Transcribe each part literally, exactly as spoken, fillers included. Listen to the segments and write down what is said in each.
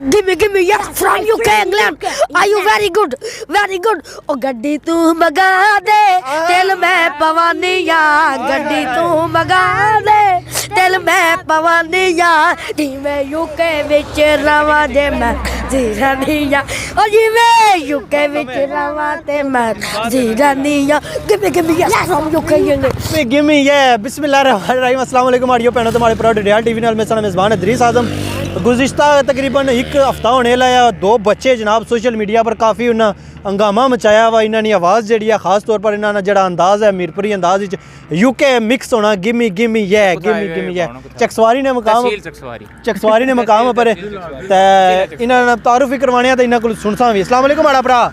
Gimme, gimme, yes, from U K, England. Are you very good? Very good. او گڈی توں منگا دے، تیل میں پوانی آ۔ گڈی توں منگا دے، تیل میں پوانی آ۔ جی میں یو کے وچ رہواں جے میں زیرانی آ۔ او جی میں یو کے وچ رہواں تے میں زیرانی آ۔ Gimme, gimme, yes, from U K, England. Gimme, yeah. بسم اللہ الرحمن الرحیم۔ السلام علیکم آڈیو بھینو، تمہارے پراؤڈ ڈڈیال ٹی وی نال میں ساڑا میزبان ادریس اعظم۔ گزشتہ تقریباً ایک ہفتہ ہونے آلا ہے، دو بچے جناب سوشل میڈیا پر کافی انہاں ہنگامہ مچایا وا، انہاں نی آواز جیڑی ہے، خاص طور پر انہاں نا جیڑا انداز ہے میرپوری انداز وچ، یو کے مکس ہونا، گیمی گیمی یہ، گیمی گیمی یہ۔ چکسواری نے مقام، تحصیل چکسواری۔ چکسواری نے مقام پر ہے۔ تے انہاں نا تعارف وی کروانے آ تے انہاں کول سنساں وی۔ السلام علیکم ماڑا بھرا۔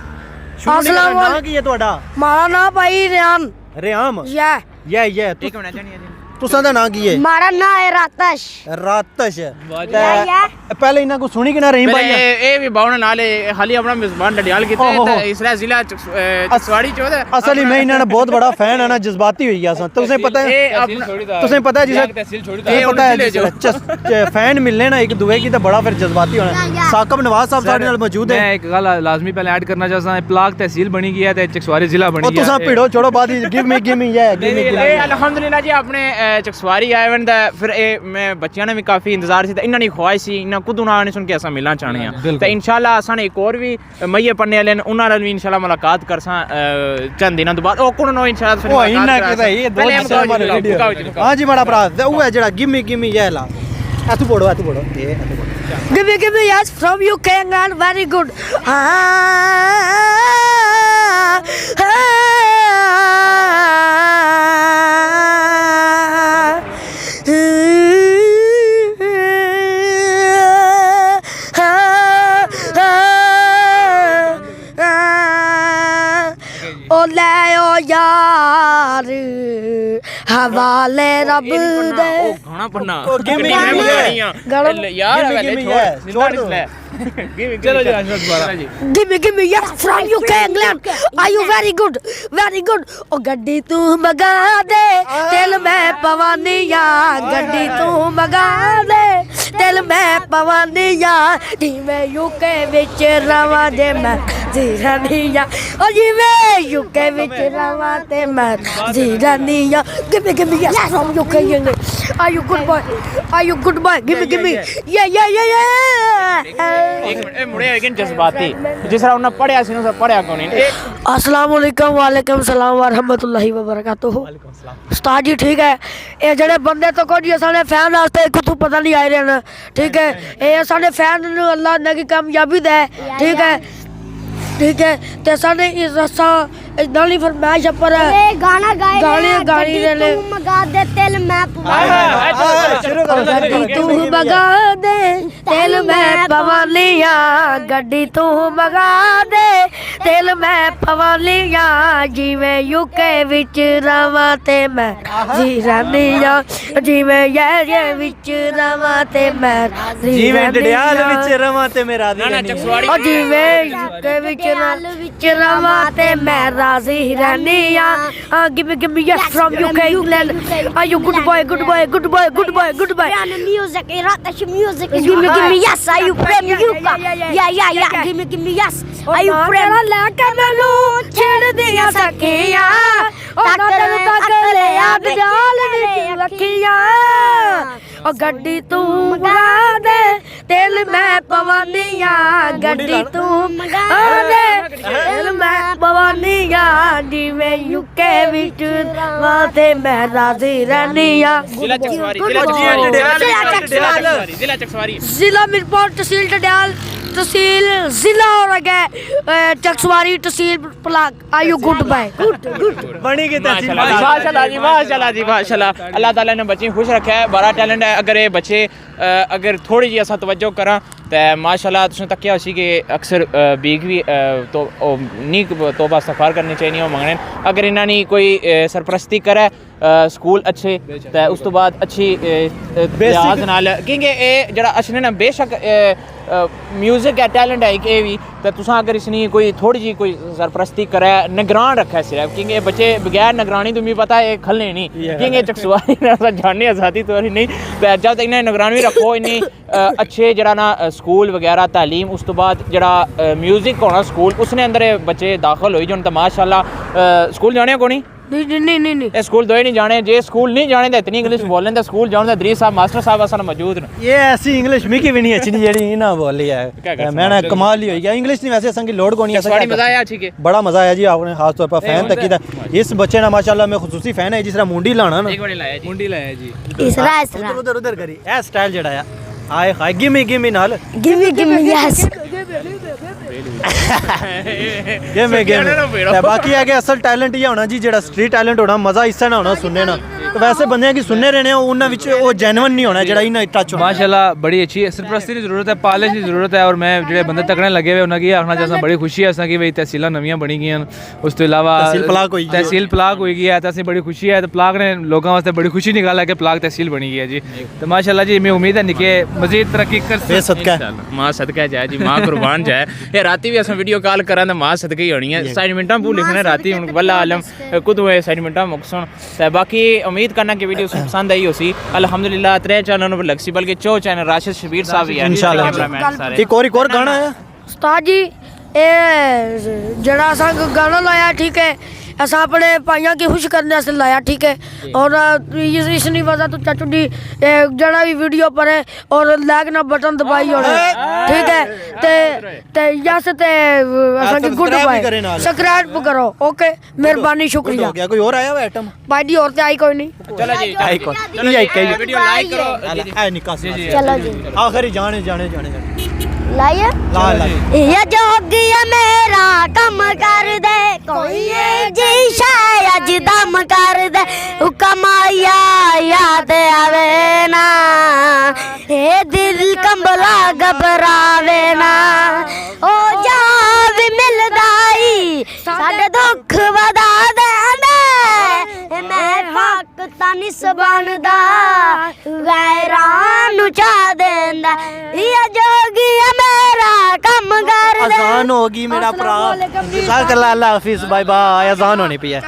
شروع نہیں کرنا، السلام علیکم۔ ناں کی ہے تہاڈا؟ ماڑا ناں بھائی ریان۔ ریام؟ یا۔ یا، یا۔ تس-، ایک منٹ، جانی ہے جی۔ تساں دا ناں کی ہے؟ ماڑا ناں ہے راتش۔ راتش۔ واہ جی۔ تے یا، یا۔ پہلے انہاں کو سنی کہ نہ رہی پہلے بھائی؟ اے، اے وی باؤنا نال ہے، حالی اپنا میزبان ڈڈیال کیتے اوہ ہو۔ تے اس طرح ضلع چکس-، اے، اص-، چکسواری چ ہوتا ہے۔ اصل ہی میں انہاں نے بہت بڑا فین ہے نا، جذباتی ہوئی گیا سا۔ تساں پتہ ہے، اے اپنا تساں پتہ ہے جس، تساں پتہ ہے جس چس-، چ-، فین ملنے نا ایک دوے کی تے بڑا پھر جذباتی ہونا۔ یا، یا۔ ثاقب نواز صاحب ساڑے نال موجود ہے۔ میں ایک گل لازمی پہلے ایڈ کرنا چاہساں، اے پلاک تحصیل بنی گئی ہے تے چکسواری ضلع بنی گیا۔ تساں بھیڑو چھوڑو بعد گیو می، گیو می، یا، گیو می، گیو می۔ اے الحمدللہ جی اپنے، اے، چکسواری آئے ون تے پھر اے میں بچیاں نے بھی کافی انتظار سی تے انہاں نی خواہش سی، انہاں خود انہاں نے سن کے اساں ملنا چاہنے ہاں۔ بالکل۔ تے انشاءاللہ اساں نے ایک اور بھی مئیے پڑھنے والے نے، انہاں نال وی انشاءاللہ ملاقات کرساں، اے، چند دناں تو بعد۔ او کون نو انشاءاللہ تساں او ملاقات انہاں کراں۔ کیتا یہ دو پہلے چیزاں مکاؤ جی، ہمارے مکاؤ، ویڈیو۔ مکاؤ جی، مکاؤ۔ ہاں جی ماڑا بھرا، تے او ہے جیڑا گیمی گیمی یہ لا۔ اتھوں پڑھو، اتھوں پڑھو۔ اے اتھوں پڑھو۔ Gimme, gimme, yes, from U K, England, very good. آ، آ، او لے او یار حوالے رب دے۔ گانا پڑھنا۔ او گیمی، گانا۔ گیمی، یار، گیمی، پہلے گیمی، چھوڑ، یار، زندہ چھوڑ دو۔ نکلے۔ گیمی، چلو جی، گیمی، آج دوبارہ۔ چلو جی۔ Gimme, gimme, yes, from U K, England. Are you very good? Very good. او گڈی توں منگا دے، تیل میں پوانی آ۔ گڈی توں منگا دے، تیل میں پوانی آ۔ جی میں یو کے وچ رہواں جے میں زیرانی آ۔ او جی میں یو کے وچ رہواں تے میں زیرانی آ۔ Gimme, gimme, yes, from U K, England. Are you good boy? Are you good boy? Gimme, gimme. یا، یا، یا، یا۔ ایک منٹ، اے مڑے لیکن جذباتی۔ جس طرح انہاں پڑھیا سی، انہاں پڑھیا کون نہیں۔ اے السلام علیکم، وعلیکم السلام ورحمۃ اللہ وبرکاتہ۔ وعلیکم السلام۔ استاد جی ٹھیک ہے، اے جڑے بندے تو کچھ اساں نے فین واسطے کتھوں پتہ نہیں آئے رہے نا، ٹھیک ہے، اے اساں نے فین نو اللہ انہاں کی کامیابی دے، ٹھیک ہے، ٹھیک ہے، تے اساں نے اس اساں نالی فرمائش پر اے گانا گائے گانے رہے ہیں، گانے گانے گڈی رہے ہیں۔ تو مگا دے تیل میں پوا ہائے، ہائے، ہائے، ہائے، شروع کرو، شروع کرو۔ گڈی تو مگا دے، تیل میں پوانی آ، گڈی تو مگا دے، تیل میں پوانی آ، جی میں یو کے وچ رہواں تے میں زیرانی آ، جی میں یو کے وچ رہواں تے میں راضی جی میں رہنی ڈڈیال آ۔ وچ رہواں تے میں راضی نہ، نہ، رہنی آ۔ چکسواری۔ او جی میں یو کے وچ رہواں تے میں راضی رہنی آ۔ آ، gimme, gimme, yes, from U K, England. Are you good boy, good boy, good boy, good boy, good boy? Piano music, Iratashi music. Gimme, gimme, yes, are you from U K? Yeah, yeah, yeah. Gimme, gimme, yes. Are you from? تیرا لے کے مینوں چھڑ دیاں سکیاں، او نہ تیرے تک لے آ ڈال وچ رکھیاں۔ او گڈی تو مگا دے، تیل میں پوانی آ، گڈی تو مگا دے، تیل میں پوانی آ، جی میں یو کے وچ رہواں تے میں راضی رہنی آ۔ ضلع چکسواری، ضلع چکسواری، ضلع چکسواری، ضلع چکسواری۔ ضلع میرپور، تحصیل ڈڈیال، تحصیل ضلع اور اگے، اے، چکسواری تحصیل پلاک۔ Are you good boy? Good, good. بنی گئی تحصیل۔ ماشاءاللہ، ماشاءاللہ جی، ماشاءاللہ جی، ماشاءاللہ۔ اللہ تعالیٰ نے بچے خوش رکھا ہے، بڑا ٹیلنٹ ہے۔ اگر یہ بچے، اے، اگر تھوڑی جی اساں توجہ کراں تے ماشاءاللہ تساں تکیا ہوسی کہ اکثر، اے، بیگ بھی، اے، تو، او، نی توبہ استغفار کرنی چاہیے، او منگنے۔ اگر انہاں نی کوئی، اے، سرپرستی کرے، سکول اچھے، تے اس تو بعد اچھی لحاظ نال، کیونکہ اے جڑا اچھنے نا، بے شک میوزک ہے، ٹیلنٹ ہے ایک اے وی، تے تساں اگر اس نی کوئی تھوڑی جی کوئی سرپرستی کرے، نگران رکھے صرف، کیونکہ اے بچے بغیر نگرانی تو می پتہ اے کھلنے نہیں، کیونکہ چکسواری نا اساں جاننے آں ذاتی طور ہی نہیں۔ تے جب تک انہیں نگرانی رکھو، انہیں اچھے جڑا نا سکول وغیرہ تعلیم، اس تو بعد جڑا میوزک ہونا سکول، اس نے اندر اے بچے داخل ہوئی جن، تے ماشاءاللہ سکول جانے کونی؟ نہیں، نہیں، نہیں، نہیں، نہیں۔ اے سکول دوئے نہیں جانے، جے سکول نہیں جانے تے اتنی انگلش بولنے تے سکول جانے تے ادریس صاحب، ماسٹر صاحب اساں موجود نے۔ یہ ایسی انگلش مکی بھی نہیں اچھنی جیڑی انہاں بولی ہے۔ کیا کر میں نا سکتے؟ کمال ہی ہوئی گیا۔ انگلش نہیں ویسے اساں کی لوڑ کونی، اساں تھوڑی مزہ آیا اچھی کے؟ بڑا مزہ آیا جی، آپ نے خاص طور پر فین تکی دا۔ اس بچے نا ماشاءاللہ میں خصوصی فین ہے، جس طرح مونڈی لانا نا۔ ایک بار لایا جی۔ مونڈی لایا جی۔ اس طرح، اس طرح۔ ادھر، ادھر، ادھر کری۔ اے سٹائل جڑا ہے، آئے ہائے، گیمی، گیمی نال۔ گیمی، گیمی، یس۔ گیمی، گیمی۔ تے باقی ہے کہ اصل ٹیلنٹ یہ ہونا جی، جڑا سٹریٹ ٹیلنٹ ہونا، مزہ اس طرح ہونا سننے نا۔ تو ویسے بندیاں کی سننے رہنے ہو، انہاں وچ او جینوئن نہیں ہونا، جڑا انہاں ٹچ ہونا۔ ماشاءاللہ، بڑی اچھی ہے۔ سرپرستی کی ضرورت ہے، پالش کی ضرورت ہے، اور میں جڑے بندے تکنے لگے ہوئے، انہاں کی آخنا چاہساں، بڑی خوشی ہے اساں کی بھئی تحصیلاں نویاں بنی گئیاں۔ اس تو علاوہ تحصیل پلاک ہوئی گئی ہے۔ تحصیل پلاک ہوئی گئی ہے، تے اسیں بڑی خوشی ہے، تے پلاک نے لوگاں واسطے بڑی خوشی نی گل ہے کہ پلاک تحصیل بنی گئی ہے جی۔ تے ماشاءاللہ جی، میں امید ہے نکے مزید ترقی کرسن۔ بے صدقہ۔ انشاءاللہ۔ ماں صدقہ جائے جی، ماں قربان جائے۔ اے راتی بھی اساں ویڈیو کال کراں تے ماں صدقہ ہی ہونی ہے۔ اسائنمنٹاں پوری لکھنے راتی، ہن واللہ عالم کدوں اے اسائنمنٹاں مکسن۔ تے باقی امید کرنا کہ ویڈیو تساں پسند آئی ہوسی۔ الحمدللہ ترے چینل پر لگسی، بلکہ چو چینل، راشد شبیر صاحب بھی ہے، انشاءاللہ۔ کیمرہ مین سارے۔ ایک اور، ایک اور گانا ہے۔ استاد جی، اے جڑا اساں گانا لایا، ٹھیک ہے، اساں اپنے بھائیاں کی خوش کرنے واسطے لایا، ٹھیک ہے۔ اور اس، اس نی وجہ تو چاچو جی، اے جڑا بھی ویڈیو پر ہے اور لائک نا بٹن دبائی ہونا، ٹھیک ہے۔ تے، تے یس تے اساں کی گڈ بائے۔ سبسکرائب بھی کرو، اوکے، مہربانی، شکریہ۔ ہو گیا، کوئی اور آیا ہوا آئٹم؟ بھائی جی، اور تے آئی کوئی نہیں۔ چلو جی۔ آئی کوئی۔ چلو جی، اے ویڈیو لائک کرو۔ اے نکا سی۔ چلو جی۔ آخری جانے، جانے، جانے، جانے۔ لائیے؟ لا، لا۔ یہ جوگی ہے میرا کم کر دے، کوئی ہے جی شاید دم کر دے، حکم آیا یاد آوے نا، اے دل کمبلا گھبراوے نا، او جا بھی ملدا ای، ساڈے دکھ ودا دیندا، اے میں حق تاں نسبان دا، غیراں نوں چا دیندا، یہ جوگی ہے میرا کم کر دے۔ اذان ہو گئی میرا بھرا۔ السلام علیکم جی۔ جزاک اللہ، اللہ حافظ، بائے بائے، اذان ہونی پئی ہے۔